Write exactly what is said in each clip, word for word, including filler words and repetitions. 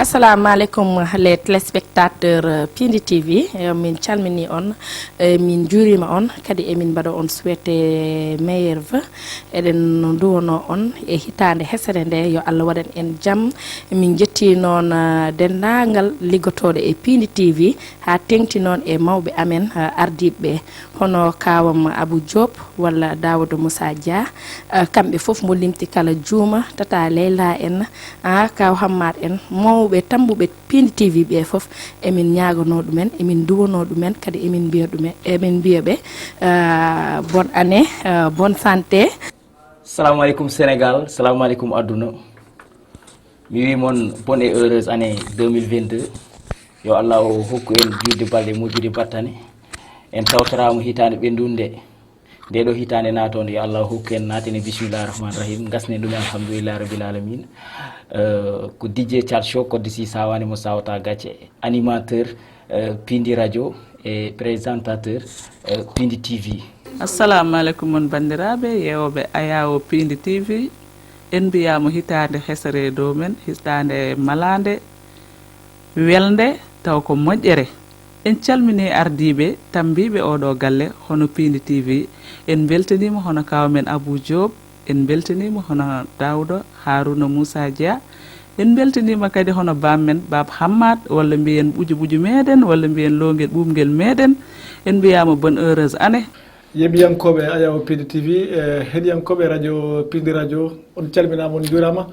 Assalamu aleykum, les téléspectateurs, euh, Pindi T V. Eh, min calmini on, eh, min juurima on, kadi emin mbaɗa on souhaité meilleur vœu. Eɗen nduwono on e hitaande hesere nde, yo Allah waɗan en jam. Min jetti noon, eh, denndaangal liggotooɗo e Pindi T V, haa teŋti noon e mawɓe amen, eh, ardiiɓe ɓe, hono kaawam Abou Diop walla Daouda Moussa Dia. Eh, kamɓe fof mbo limti kala juuma, Tata Leyla en, ah, Kaaw Hammat en, mawɓe tambuɓe Pindi T V ɓe fof, emin ñaaganoo ɗumen, emin nduwonoo ɗumen, kadi emin mbiya ɗumen, emin mbiya ɓe, ah, bonne année, ah, bonne santé. Salamu aleykum Sénégal, salamu aleykum aduna. Mi wi mon bonne et heureuse année deux mille vingt-deux. Yo Allah o hokku en juutde balɗe moƴƴude battane. En tawtoraama hitaande ɓenndude nde. Nde ɗo hitaande naatonde, yo Allah hokku en naaten e bismillahi rahmani rahim, ngasnen ɗum e alhamdulillahi rabbil alamin. Euh, ko D J Thiat Show, kodde si sawani mo sawata gacce, animateur, euh, Pindi Radio e présentateur, euh, Pindi T V. Assalamu aleykum on banndiraaɓe yeewooɓe Ayawo Pindi T V. En mbiyaama hitaande hesere e dow men, hitaande malaande, welnde, taw ko moƴƴere. En calminii ardiiɓe tambiiɓe oo ɗoo galle, hono Pindi T V. En mbeltaniima hono kaaw men Abou Diop, en mbeltaniima hono Daouda Harouna Moussa Dia, en mbeltaniima kadi hono baam men, Baab Hammat, walla mbiyen ɓuju ɓuju meeɗen, walla mbiyen loongel ɓuuɓngel meeɗen. En mbiyaama bonne heureuse année. Yeeɓiyankooɓe Ayawo Pindi T V, e heɗiyankooɓe radio Pindi Radio, on calminaama, on njuuraama.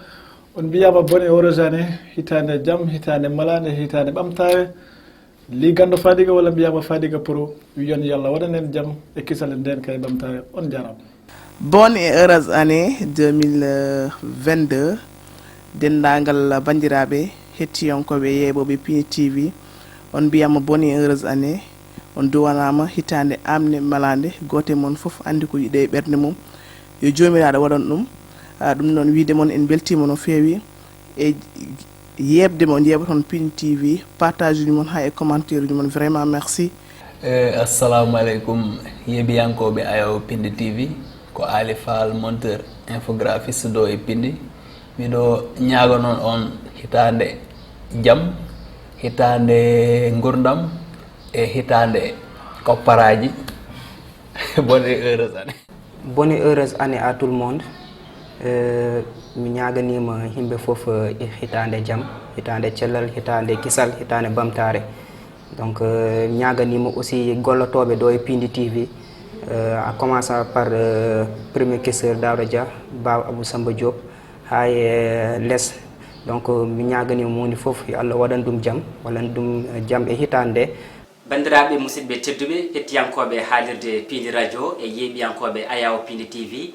On mbiyaama bonne et heureuse année, hitaande jam, hitaande malaande, hitaande ɓamtaare. Li ganndo Fadiga walla mbiyaama Fadiga Pro, wiyon yo Allah waɗan en jam e kisal e ndeenka e ɓamtaare. On njaaraama. Bonne et heureuse année deux mille vingt-deux, denndaangal banndiraaɓe hettiyankooɓe yeeɓooɓe Pindi T V, on mbiyaama bonne et heureuse année, on duwanaama hitaande aamnde malaande, gooto e mon fof anndi ko yiɗi e ɓernde mum, yo Joomiraaɗo waɗan ɗum. Ah, ɗum noon, wiyde mon en mbeltiima no feewi e yeeɓde mo on yeeɓata on Pindi T V, partage uji mon haa e commentaire uji mon, vraiment merci. Eh, assalamu aleykum, yeeɓiyankooɓe Ayawo Pindi T V, ko Ali Fall, monteur, infographiste ɗo e Pindi. Miɗo ñaaganoo on hitaande jam, hitaande ngurndam e hitaande kopparaaji. Bonne et heureuse année. Bonne et heureuse année à tout le monde. Euh, mi ñaaganiima yimɓe fof, euh, hitaande jam, hitaande cellal, hitaande kisal, hitaande ɓamtaare. Donc, euh, mi ñaaganiima aussi gollotooɓe ɗo e Pindi T V, euh, en commençant par, euh, premier questeur Daouda Dia, Baaba Abou Samba Diop, haa e, euh, les. Donc, euh, mi ñaaganiima mo woni fof, yo Allah waɗan ɗum jam, waɗan ɗum, euh, jam e hitaande nde. Banndiraaɓe, musidɓe tedduɓe, hettiyankooɓe haalirde Pindi Radio e yeeɓiyankooɓe Ayawo Pindi T V,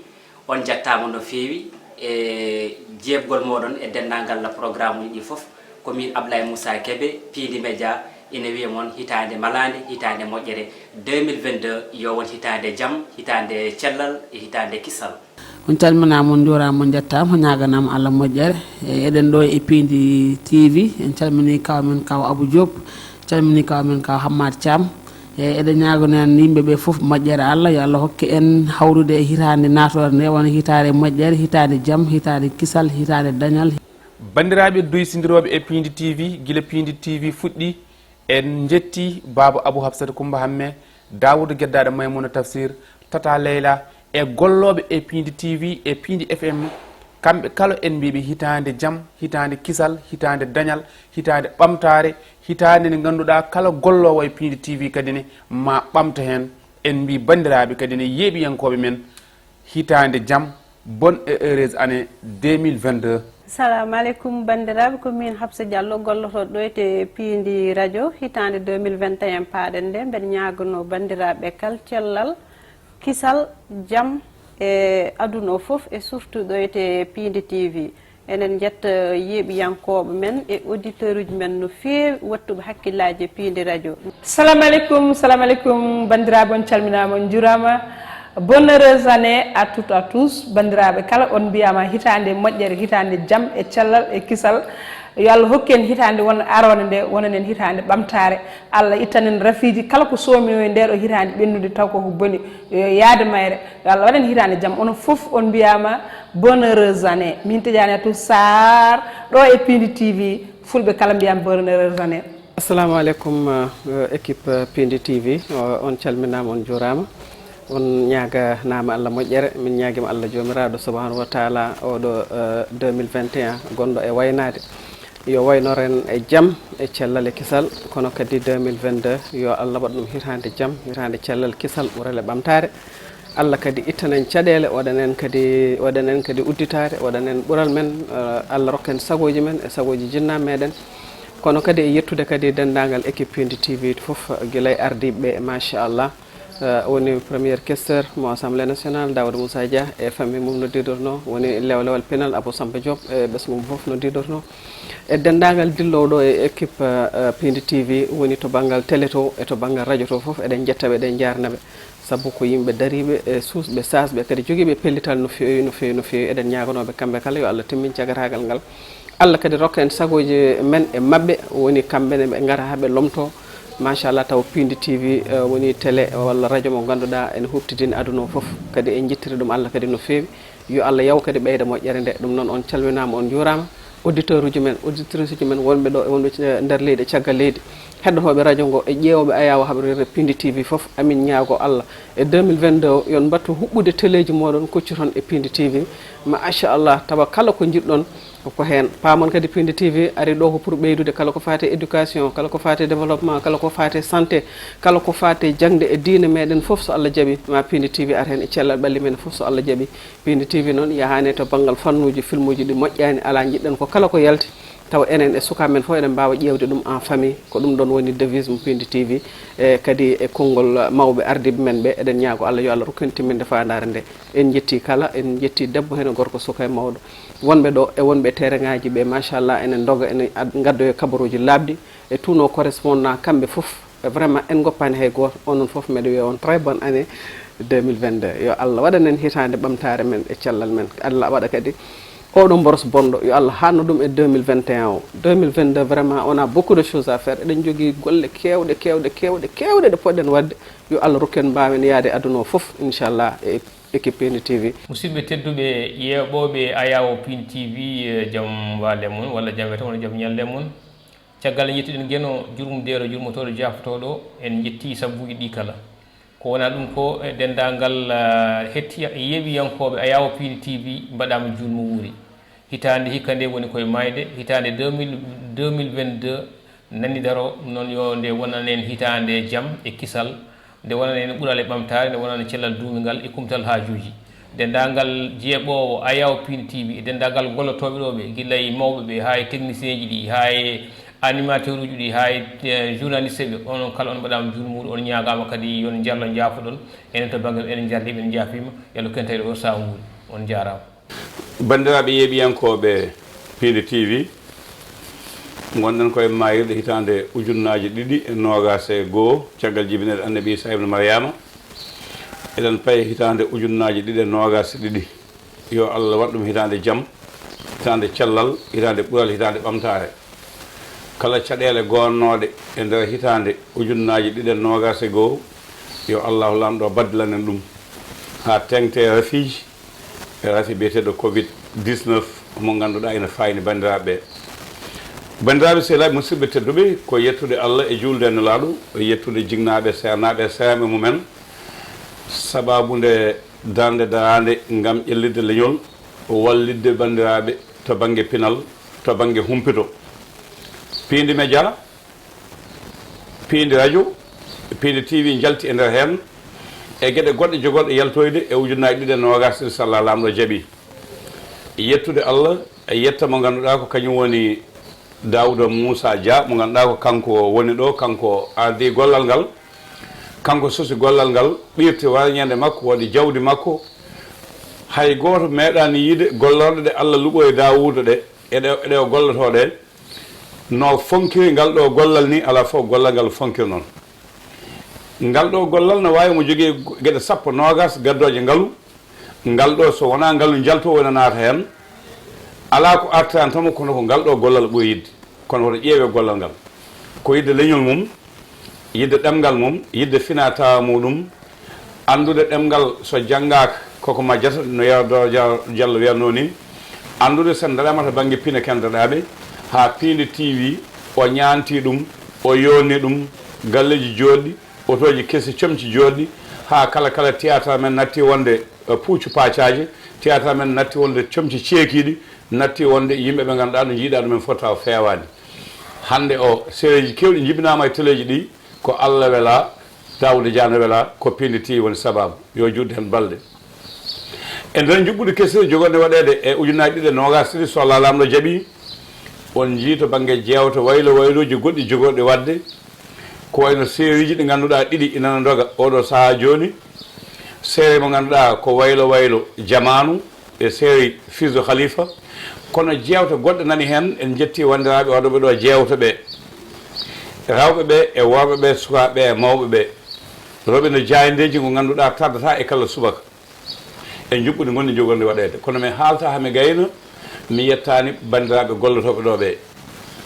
on njattaama no feewi e jeeɓgol mooɗon e denndaangal programuuji ɗi fof. Ko miin Ablaye Moussa Kébé, Pindi Média, ina wiya mon hitaande malaande, hitaande moƴƴere. Deux mille vingt-deux yo won hitaande jam, hitaande cellal e hitaande kisal. On calminaama, on njuuraama, on njettaama, on ñaaganaama Allah moƴƴere. E, eɗen ɗo e Pindi T V, en calminii kaaw men, kaaw Abou Diop, calminii kaaw men, kaaw Hammat Thiam. E, eɗen ñaaganoo en yimɓe ɓe fof moƴƴere Allah, yo Allah hokke en hawrude e hitaande naatoore nde, wona hitaande moƴƴere, hitaande jam, hitaande kisal, hitaande dañal. Banndiraaɓe duysindirooɓe e Pindi T V, gila Pindi T V fuɗɗi, en njetti Baaba Abou Hafsata Coumba Hamme, Daawuda Geddaaɗo Maymuna Tafsir, Tata Leyla, e gollooɓe e Pindi T V e Pindi F M, kamɓe kala en mbiiɓe hitaande jam, hitaande kisal, hitaande dañal, hitaande ɓamtaare, hitaande nde ngannduɗaa kala golloowo e Pindi T V kadi ne ma ɓamto heen. En mbii banndiraaɓe kadi ne yeeɓiyankooɓe men, hitaande jam, bonne et heureuse année deux mille vingt-deux. Salamu aleykum banndiraaɓe, ko miin Hafsa Diallo, gollotooɗo ɗo e Pindi Radio. Hitaande deux mille vingt et un paaɗen nde, mbeɗa ñaaganoo banndiraaɓe kala cellal, kisal, jam e aduna o fof, e surtout ɗo e Pindi T V. Eɗen njetta yeeɓiyankooɓe men e auditeuruuji men no feewi, wattuɓe hakkillaaji e Pindi Radio. Salamu aleykum, salamu aleykum, banndiraaɓe, on calminaama, on njuuraama. Bonne heureuse année à toutes, à tous. Banndiraaɓe kala, on mbiyaama hitaande moƴƴere, hitaande jam e cellal e kisal. Yo Allah hokku en hitaande won aroonde nde, wonan en hitaande ɓamtaare. Allah ittan en rafiiji kala ko soomi e nde ɗo hitaande ɓennude taw koko boni. Yo yaade mayre. Yo Allah waɗan hitaande jam. Onon fof on mbiyaama bonne heureuse année. Min Tidiane Atou Sarr, ɗo e Pindi T V, Fulɓe kala mbiyam bonne heureuse année. Assalamu aleykum, eh, équipe, eh, Pindi T V. O, on calminaama, on juuraama. On ñaaganaama Allah moƴƴere. Min ñaagima Allah Joomiraaɗo Subhanahu wa Taala oɗo, eh, deux mille vingt et un gonɗo e waynaade, yo waynoren e jam, e cellal, e kisal. Kono kadi deux mille vingt-deux, yo Allah waɗ ɗum hitaande jam, hitaande cellal, kisal, ɓural e ɓamtaare. Allah kadi ittan en caɗeele, waɗan en kadi, waɗan en kadi udditaare, waɗan en ɓural men, eh, Allah rokka en sagooji men e sagooji jinnaaɓe meɗen. Kono kadi e yettude kadi denndaangal équipe Pindi T V fof, gila e ardiiɓe ɓe, machallah. Eh, woni premier questeur mo Assemblée nationale, Daouda Moussa Dia, e famille mum no didorno, woni lewlewal pinal, Abou Samba Diop, e ɓesngu mum fof no didorno. E denndaangal dillooɗo e équipe, eh, Pindi T V, woni to banngal télé to e to banngal radio to fof, eɗen njetta ɓe, eɗen njaarna ɓe. Sabu ko yimɓe dariiɓe, e suusɓe, saasɓe, kadi jogiiɓe pellital no feewi, no feewi, no feewi. Eɗen ñaaganoo ɓe kamɓe kala yo Allah timmin cagataagal ngal. Allah kadi rokka en sagooji men e maɓɓe, woni kamɓe ne ɓe ngara haa ɓe lomtoo. Machallah, taw Pindi T V, eh, woni télé walla radio mo ngannduɗaa ene huuɓtidini aduna o fof. Kadi en njettiri ɗum Allah kadi no feewi. Yo Allah yaw kadi ɓeyda moƴƴere nde. Ɗum noon on calminaama, on njuuraama. Auditeur uji men, auditrice uji men wonɓe ɗo e wonɓe ce-, nder leydi e caggal leydi. Heɗotooɓe radio ngo e ƴeewooɓe ayaawo haɓre Pindi T V fof, amin ñaago Allah e deux mille vingt-deux o, yon mbattu huɓɓude teleeji mooɗon, koccu toon e Pindi T V. Machallah, tawa kala ko njiɗɗon ko heen. Paamon kadi Pindi T V ari ɗo ko pour ɓeydude kala ko faati e éducation, kala ko faati e développement, kala ko faati e santé, kala ko faati e jaŋde e diine meɗen fof, so Allah jaɓi, ma Pindi T V ar heen e cellal ɓalli men fof, so Allah jaɓi. Pindi T V noon yahaani to banngal fannuuji, filmuuji ɗi moƴƴaani, alaa, njiɗɗen ko kala ko yalti, tawa enen e sukaaɓe men fof eɗen mbaawa ƴeewde ɗum en famille. Ko ɗum ɗoon woni devise mo Pindi T V, e kadi e konngol mawɓe ardiiɓe men ɓe. Eɗen ñaago Allah yo Allah rokku en timminde faandaare nde. En njettii kala, en njettii debbo heen e gorko, suka e mawɗo. Wonɓe ɗo e wonɓe e tereŋaaji ɓe, machallah, ene ndoga, ene ad-, ngaddoya kabaruuji laaɓɗi, e tous nos correspondants kamɓe fof. Vraiment, en ngoppaani hay gooto. Onon fof, mbeɗa wiya on très bonne année deux mille vingt-deux. Yo Allah waɗan en hitaande ɓamtaare men e cellal men. Allah waɗa kadi oɗo mboros bonɗo, yo Allah haɗnu ɗum e deux mille vingt et un o. Deux mille vingt-deux, vraiment, on a beaucoup de choses à faire. Eɗen njogii golle keewɗe, keewɗe, keewɗe, keewɗe ɗe poɗɗen waɗde. Yo Allah rokku en mbaawen yahde aduna o fof, inchallah, e équipe Pindi T V. Musidɓe tedduɓe, yeeɓooɓe ayaawo Pindi T V, eh, jam waale mon, walla jam wiyata wona jam ñalde mon. Caggal nde njettuɗen Geno jurmum deero jurmotooɗo jaafotooɗo, en njettii sabbuuji ɗii kala. Ko wonaa ɗum ko, e denndaangal, ah, hetti-, yeeɓiyankooɓe ayaawo Pindi T V mbaɗaama juulmo wuuri. Hitaande hikka nde woni koye maayde, hitaande deux mille, deux mille vingt-deux nani daroo, ɗum noon yo nde wonan en hitaande jam e kisal, nde wonan en ɓural e ɓamtaare, nde wonan en cellal duumingal e kumtal haajuuji. Denndaangal jeeɓoowo ayaawo Pindi T V, e denndaangal gollotooɓe ɗo ɓe, gila e mawɓe ɓe, haa e technicien ji ɗi, haa e animateur uji ɗi, haa e, eh, journaliste ɓe, onon kala on mbaɗaama juulmo wuuri, on ñaagaama kadi yo on njarlo njaafoɗon. Enen to bannge men, enen njarliima, en njaafiima, yo Allah rokku en taweede oo sahaa wuuri. On njaaraama. Banndiraaɓe yeeɓiyankooɓe Pindi T V, ngonɗen koye maayirɗe hitaande ujunnaaje ɗiɗi e noogaas e goo, caggal jibinede Annabi Iisaa ibnu Maryaama. Eɗen payi hitaande ujunnaaje ɗiɗi e noogaas e ɗiɗi. Yo Allah waɗ ɗum hitaande jam, hitaande cellal, hitaande ɓural, hitaande ɓamtaare. Kala caɗeele gonnooɗe e nder hitaande ujunnaaje ɗiɗi e noogaas e goo, yo Allaahu Laamɗo baddilan en ɗum, haa teeŋtee rafiiji, e rafi biyeteeɗo covid dix-neuf mo ngannduɗaa ina faayni banndiraaɓe ɓee. Banndiraaɓe sehilaaɓe, musidɓe tedduɓe, ko yettude Allah e juulde e Nelaaɗo, e yettude jiknaaɓe, seernaaɓe e seeremɓe mumen, sabaabu nde darnde daraande ngam ƴellitde leñol, wallitde banndiraaɓe to bannge pinal, to bannge humpito. Piindi Média, Piindi Radio, Piindi T V njalti e nder heen, e geɗe goɗɗe jogorɗe yaltoyde e ujunnaaji ɗiɗi e noogaas, inchallah, Laamɗo jaɓi. Yettude Allah, e yetta mo ngannduɗaa ko kañum woni Daouda Moussa Dia, mo ngannduɗaa ko kanko woni ɗo, kanko ardii gollal ngal. Kanko sosi gollal ngal, ɓirti warñeende makko, waɗi jawdi makko. Hay gooto meeɗaani yiyde gollorɗe ɗe Allah luɓoyi Daawuuda ɗe, e ɗe, e ɗe o gollotoo ɗe, no fonkiri ngal ɗo gollal ni, alaa fof gollal ngal fonkiri noon. Ngal ɗo gollal no waawi mo jogii geɗe sappo, noogaas gaddooje ngalu. Ngal ɗo, so wonaa ngalu njaltoowo ina naata heen, alaa ko artiranta mo, kono ko ngal ɗo gollal ɓuri yiɗde. Kono woto ƴeewe gollal ngal. Ko yiɗde leñol mum, yiɗde ɗemngal mum, yiɗde finaa-tawaa muɗum, anndude ɗemngal so janngaaka koko majjata, no Yero Doro Dia-, Diallo wiyatnoo ni, anndude so en daraama to bannge pine ken daɗaaɓe, haa piindi tiiwi, o ñaanti ɗum, o yoni ɗum, galleeji jooɗɗi, otooji kesi, comci jooɗɗi, haa kala kala théâtre men natti wonde, eh, puucu paacaaje, théâtre men natti wonde comci ceekiiɗi, natti wonde yimɓe ɓe ngannduɗaa no njiiɗaa ɗumen fof tawa feewaani. Hannde o, sereeji keewɗi njibinaama e teleeji ɗi, ko Allah wela, Daawuda Dia no wela, ko piindi tiiwi woni sabaabu. Yo juutde heen balɗe. E nder njuɓɓudi kesiri jogorɗe waɗeede e ujunnaaji ɗiɗi e noogaas ɗiɗi, so Allah Laamɗo jaɓii, on njii to bannge jeewte waylo waylooji goɗɗi jogorɗi waɗde, ko wayno seeriiji ɗi ngannduɗaa ɗiɗi ina no ndoga oɗo sahaa jooni. Seere mo ngannduɗaa ko waylo waylo jamaanu e seeri Fils de Khalifa. Kono jeewte goɗɗe nani heen, en njetti wanndiraaɓe waɗooɓe ɗo jeewte ɓe, rewɓe ɓe e worɓe ɓe, sukaaɓe e mawɓe ɓe. Rewɓe no jaayndeeji ngo ngannduɗaa tardata e kala subaka. E njuɓɓudi ngonɗi jogorɗi waɗeede. Kono mi haalta haa mi gayna, mi yettaani banndiraaɓe gollotooɓe ɗo ɓe,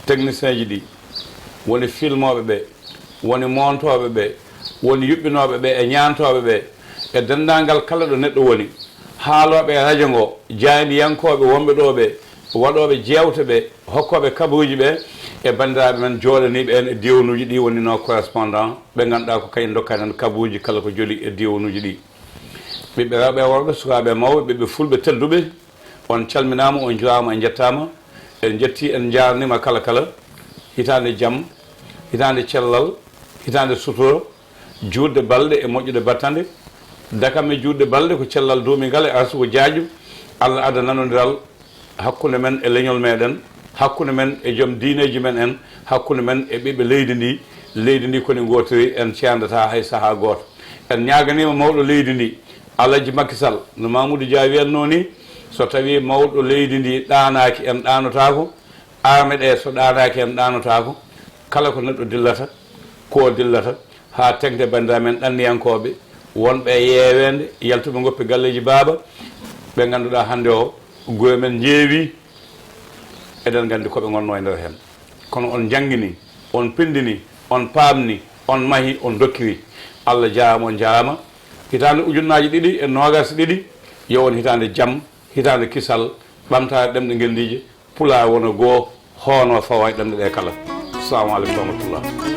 technicienji ɗi, woni filmooɓe ɓe, woni moontooɓe ɓe, woni yuɓɓinooɓe ɓe e ñaantooɓe ɓe, e denndaangal kala ɗo neɗɗo woni, haalooɓe e radio ngo, jaayndiyankooɓe wonɓe ɗo ɓe, waɗooɓe jeewte ɓe, hokkooɓe kabaruuji ɓe, e banndiraaɓe men jooɗaniiɓe en e diiwanuuji ɗi, woni no correspondant ɓe ngannduɗaa ko kañum ndokkani en kabaruuji kala ko joli e diiwanuuji ɗi. Ɓiɓɓe rewɓe e worɓe, sukaaɓe e mawɓe, ɓiɓɓe fulɓe tedduɓe, on calminaama, on njuraama, en njettaama. En njetti, en njaarniima kala kala. Hitaande jam, hitaande cellal, hitaande sutura, juutde balɗe e moƴƴude battande. Dakam e juutde balɗe ko cellal duumingal e arsugu jaajum. Allah adda nanondiral hakkunde men e leñol meɗen, hakkunde men e joom diineeji men en, hakkunde men e ɓiɓɓe leydi ndi. Leydi ndi koni ngootiri, en ceendata hay sahaa gooto. En ñaaganiima mawɗo leydi ndi, Alaji Macky Sall, no Mamoudou Dia wiyatnoo ni, so tawii mawɗo leydi ndi ɗaanaaki, en ɗaanotaako, arme ɗe so ɗaanaaki, en ɗaanotaako, kala ko neɗɗo dillata, ko dillata, haa teŋde banndiraaɓe men ɗanniyankooɓe, wonɓe e yeeweende, yaltuɓe ngoppi galleeji baaba, ɓe ngannduɗaa hannde o, gure men njeewi, eɗen nganndi ko ɓe ngonnoo e nder heen. Kono on njanngini, on pinndini, on paamni, on mahi, on dokkiri. Allah jaaraama, on njaaraama. Hitaande ujunnaaji ɗiɗi e noogaas e ɗiɗi, yo won hitaande jam, hitaande kisal, ɓamtaare ɗemɗe ngenndiije, Pulaar wona goo, hoonoo fawa e ɗemɗe ɗe kala. Assalamu aleykum wa rahmatullah.